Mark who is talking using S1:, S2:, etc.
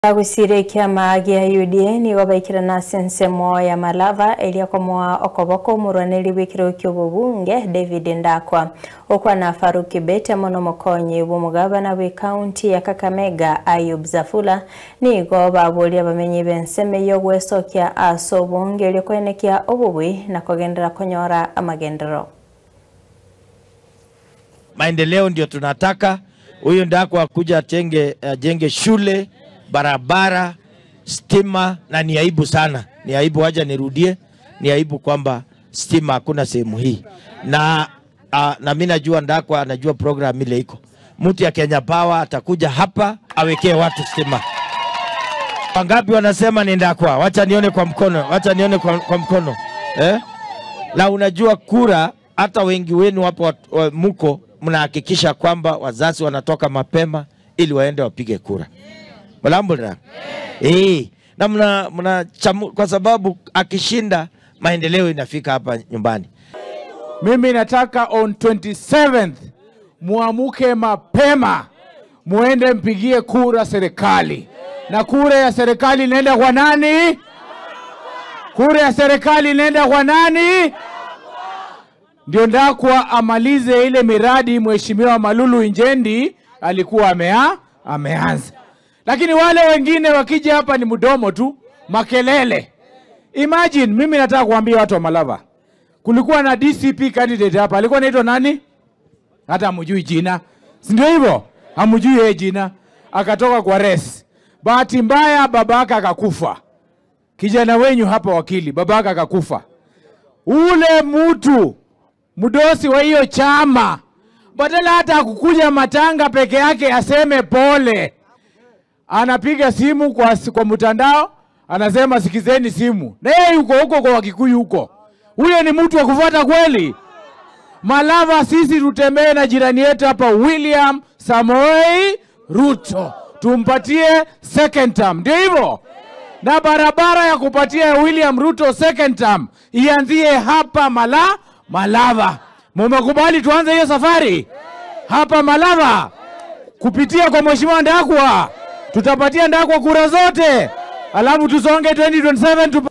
S1: Agusire kiama gia UDA nigo baikirana sensemo ya Malava elia komoa okoboko murwaneli wikiro kyobubunge David Ndakwa okwa na Faruki Bete mono mokonyi bumugabana we county ya Kakamega Ayub Zafula nigo babolia bamenyi benseme yogwesokia aso bunge lyokoenekia obubwi na kogendera konyora amagendero.
S2: Maendeleo ndio tunataka. Huyu Ndakwa kuja ajenge shule, barabara, stima, na ni aibu sana. Ni aibu, wacha nirudie, ni aibu kwamba stima hakuna sehemu hii. Na mimi najua Ndakwa anajua program ile iko. Mtu ya Kenya Power atakuja hapa awekee watu stima. Wangapi wanasema ni Ndakwa? Wacha nione kwa mkono, wacha nione kwa mkono. Eh? Na unajua kura, hata wengi wenu hapo muko mnahakikisha kwamba wazazi wanatoka mapema ili waende wapige kura. Malambura. Yeah. Na mna kwa sababu akishinda maendeleo inafika hapa nyumbani.
S3: Mimi nataka on 27th muamuke mapema, muende mpigie kura serikali. Na kura ya serikali inaenda kwa nani? Kura ya serikali inaenda kwa nani? Ndio Ndakwa amalize ile miradi Mheshimiwa Malulu Injendi alikuwa ameanza. Lakini wale wengine wakija hapa ni mdomo tu, makelele. Imagine, mimi nataka kuambia watu wa Malava. Kulikuwa na DCP candidate hapa, alikuwa anaitwa nani? Hata hamjui jina. Si ndio hivyo? Hamjui yeye jina. Akatoka kwa race. Bahati mbaya babaka akakufa. Kijana wenyu hapa wakili, babaka akakufa. Ule mtu mdosi wa hiyo chama, badala hata kukuja matanga peke yake aseme pole, anapiga simu kwa mtandao, anasema sikizeni simu. Na yeye yuko huko kwa Wakikuyu huko. Huyo ni mtu wa kufuata kweli? Malava sisi tutembee na jirani yetu hapa William Samoei Ruto. Tumpatie second term. Ndio hivyo? Na barabara ya kupatia William Ruto second term ianzie hapa Malava. Mumekubali tuanze hiyo safari? Hapa Malava. Kupitia kwa Mheshimiwa Ndakwa. Tutapatia Ndakwa kura zote. Alafu tusonge 2027.